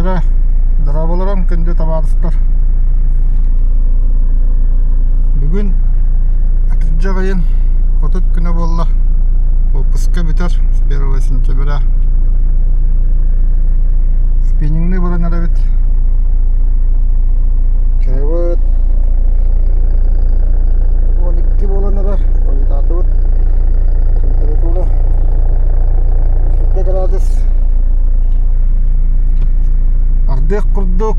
Дьэ, дорооболоруҥ күндү табаарыстар! Бүгүн атырдьах ыйын 30 күнэ буолла. Отпуска бүтэр с 1 сентября. Спиннингныы баран эрэбит. Чайбыт 12 буолан эрэр. Хойутаатыбыт. Температура 40 градус. Ардыах курдук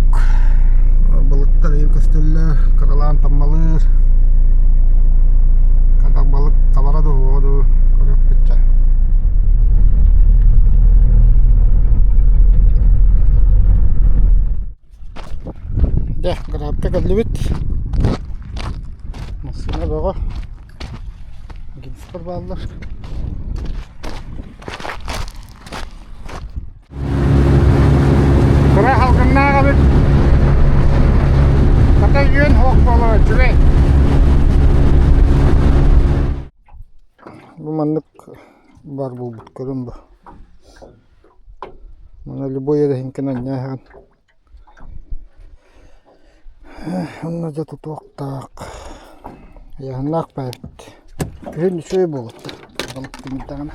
былыттар ыйын көстөллөр, кыралаан таммалыыр. Хата балык хабара дуу, дуу көрүөхпүт чэ. Дьэ, грабка кэллибит. Массыына бөҕө. Гинстар бааллар. Кыра халгыннаах эбит. Хата үөн суох буолуо үчүгэй. Бу маннык бар буолбут көрүн бу. Маны любой эрэһиҥкин анньааһын. Онно дьэ тутуохтаах. Айаһыннаах баайбыт. Күһүн үчүгэй буолуо. Балык тимирдэҕинэ.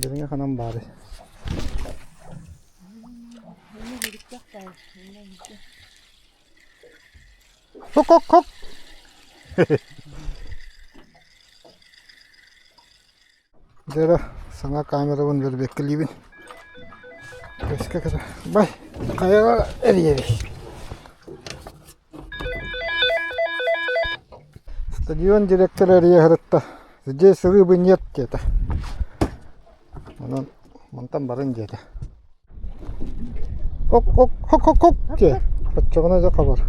Дьиҥэ ханан баарый? Хок-хок-хок! Дьэ эрэ, саҥа камерабын бэрбиэккэлиибин. Көскө кэтэ. Бай, хайаҕа эрийэбий? Стадион директора эрийэ сырытта. Здесь рыбы нет диэтэ. Онон мантан барын диэтэ. Хок-хок хок-хок-хок диэ. Оччоҕуна дьэ хабар.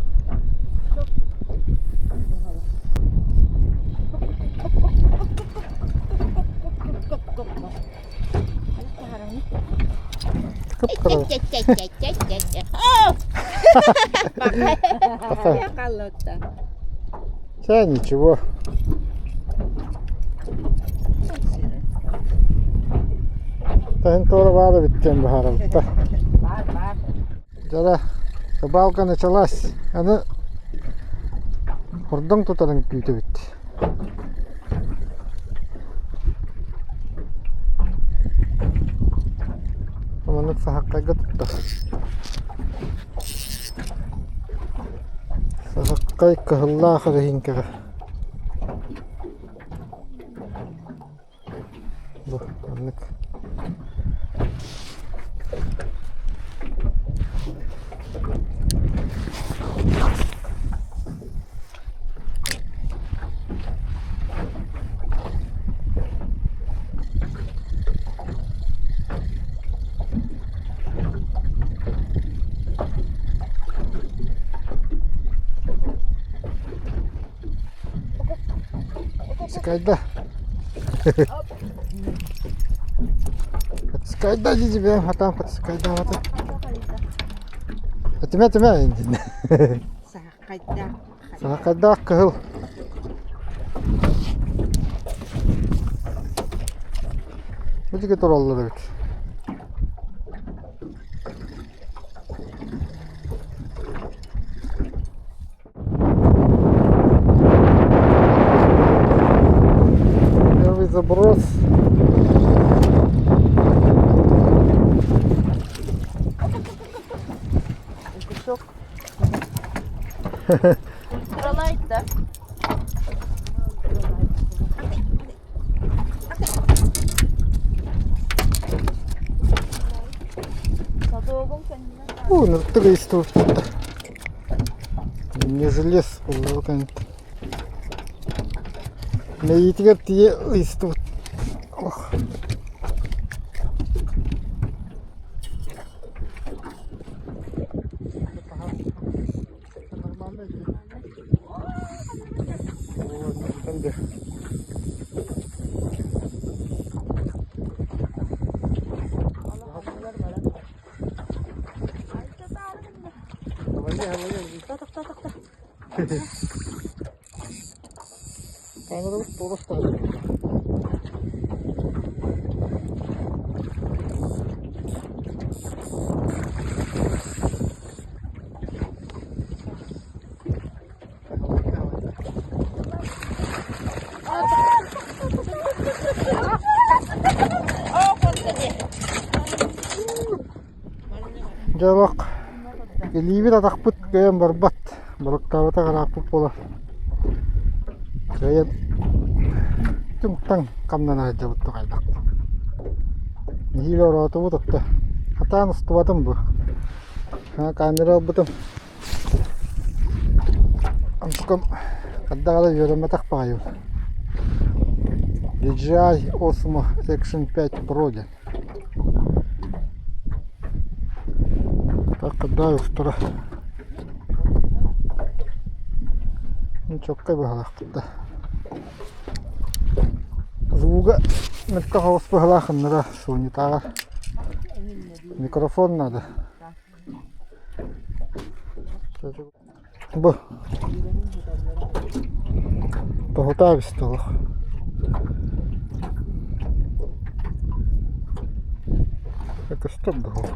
Кып-кыра. Чэ, ничего. Таһын туора баар эбит диэн быһаарабыт Дьэ, рыбалка началась. Аны хордоҥ тутарын күүтэбит. Маннык саһаххайга тутта. Саһаххай кыһыллаах эрэһиҥкэҕэ. Бу маннык. Скайда. Скайда дии хатаан подскайдаабата. Этимэ этимэ Сахайдаах. Сахайдаах кыһыл. Бу диэки тураллар эбит. Первый заброс. Кусок. Ультралайт, да? Уу, ныртык ыйыстыбыттар. Не желез буолла Мэйиитигэр тиийэ ыйыстыбыт. Ох. Камерабыт туора Дьэ олох илиибит атахпыт кыайан барбат, балыктаабатах ырааппыт буолан кыайан түҥ-таҥ хамнана сылдьабыт хайдах. Нэһиилэ ороотубут отто хатаан устубатым бу. Камера ылбытым. Онтукам хайдах эрэ үөрэммэтэх баҕайыбын. DJI Osmo Action 5 Pro диэн. Так когда устара чоккай быһалаахпыт да. Звуга мөлтөх оҕус быһалаах ыннара Сонятааҕар микрофон надо. Бу тоһутаа эбистэ олох. Көстөр да суох.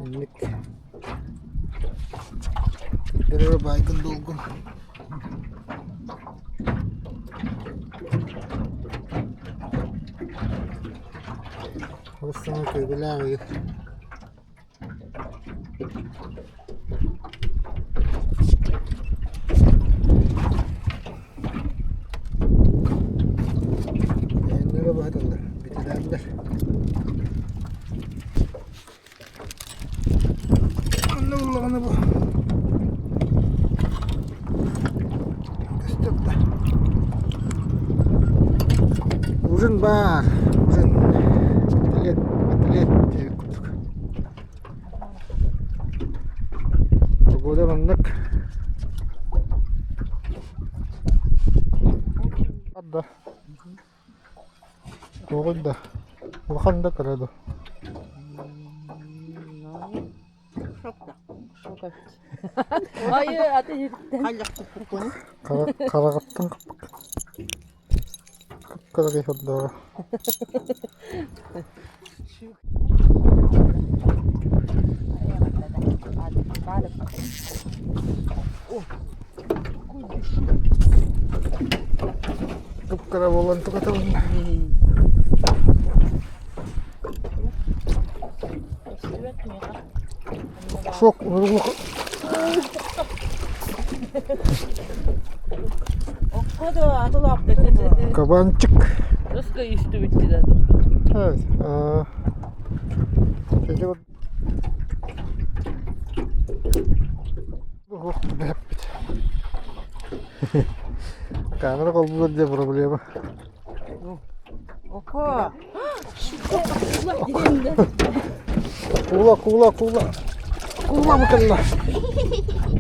Инник Көрөр баайгын долгун. Ол саҥа көбүлээх үһү. Эһэннэрэ баһыталлар, битилээннэр. Онно буллаҕына бу көстөр да. Ужин баар, ужин. Котлет, котлет диэбит курдук. Погода маннык. Да. Туоҕуй да, улахан да кыра да. Хараҕыттан кып-кыра киһи ордоро. Кып-кыра буолан тукатабын. Шок, Кабанчик. Evet. Камера холбуур диye проблема. Око. Куула, куула, куула. Куула букалла.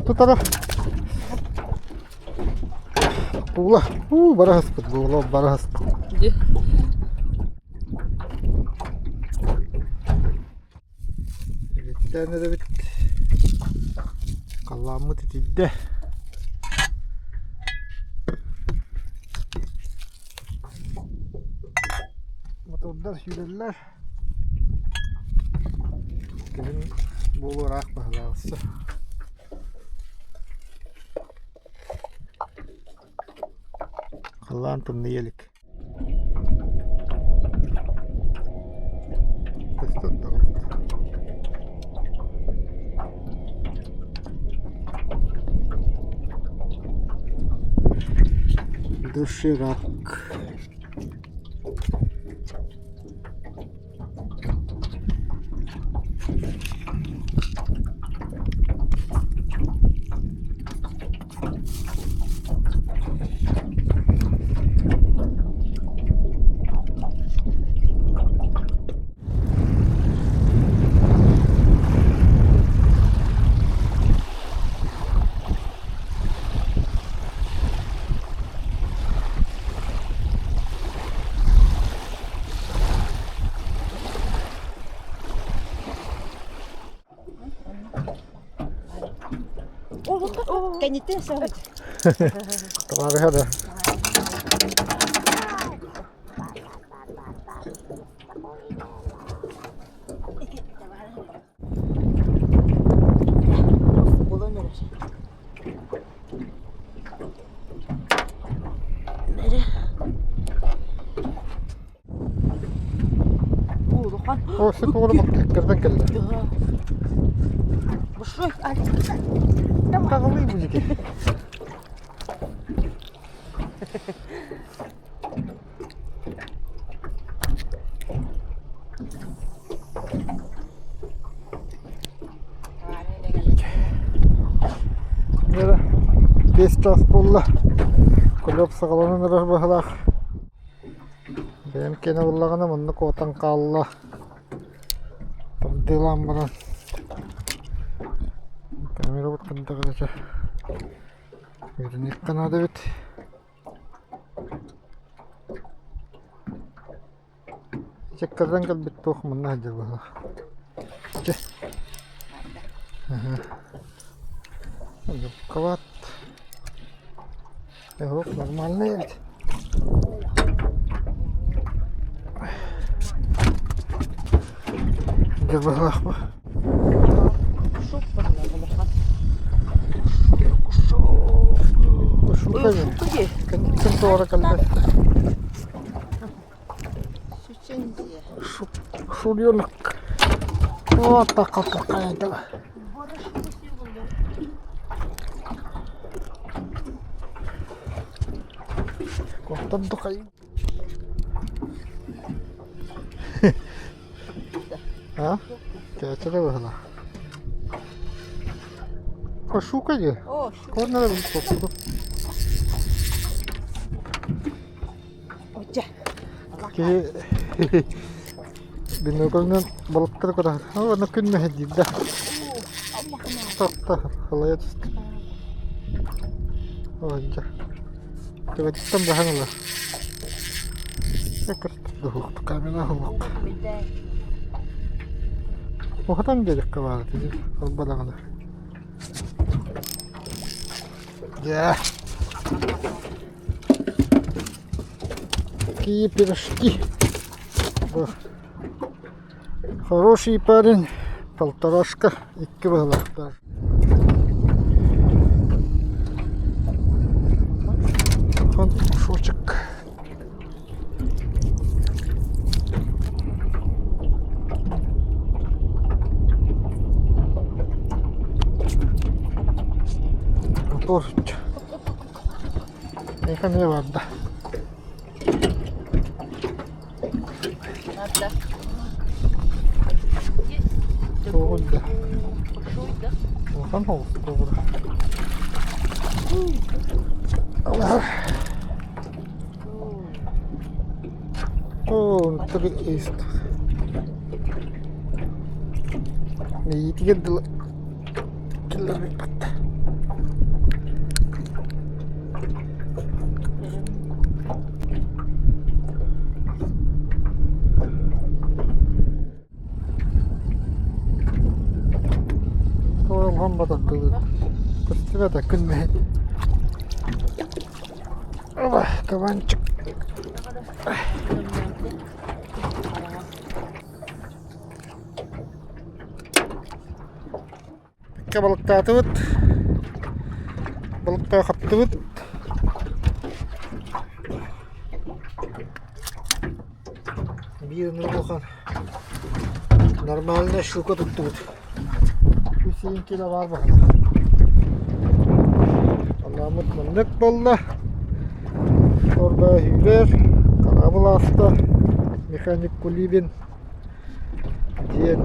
Тутара. Куула. Уу, бараһыспыт, буола бараһыспыт. Эбиттээн эрэбит. Халлааммыт итийдэ. Мотордар сүүрэллэр. Кэлин буолуо ыраах баһылаабысса. Халлаан тымныйа илик. Көстөр да Доширак. Кэнниттэн сөҕүт. Табаарыһа да. Булан эрэр. О, все тугура бактырдан кэллэ. Большой, Хаҕалыы бузики. Бес чаас буолла. Кулууп саҕаланан эрэр быһыылаах. Бэйэм киэнэ буоллаҕына манна куотан хаалла. Тардыылаан баран камерабыт хайдах эрэ чэ үөрэниэххэ наада эбит. Чеккардан кэлбит туох манна сылдьар быһыылаах. Чэ. Жопковат. Эһок нормальный эбит. Дьэ быһыылаах бу. Шука дии. Кэнниттэн туора кэлбэт. Шуренок. Вот так какая-то. Куттан А? Кээчэрэ быһыла. О, щука дии. О, щука. Корнера Киһи биноклынан балыктары көрөр. Аны күн мэһэйдиир да. Тохто, халайа түстэ. Оонньо. Төбөтүттэн баһан ылар. Камера уһук. Уһатан биэриэххэ баар этэ албадаҕына. Дьэ. Какие пирожки. Хороший парень. Полторашка. Икки быһылаахтар. Хон кусочек. Мотор. Эйиэхэ эмиэ барда. Барда. Тугун да. Большой, да? Улахан соҕус тугура. О, внутри есть. Мэйиитигэр дылы киллэрбиппит. Улахан батардылыыр. Көстүбэтэ күн мэһин. Кабанчик. Икки балыктаатыбыт, балыктыы хаптыбыт. Биир улахан нормальная щука туттубут. Үс кило баар баһылык. Аламмыт маннык буолла. Ордо иһиилэр, хараабыл ааста. Механик Кулибин диэн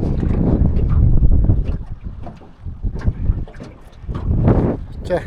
чэ.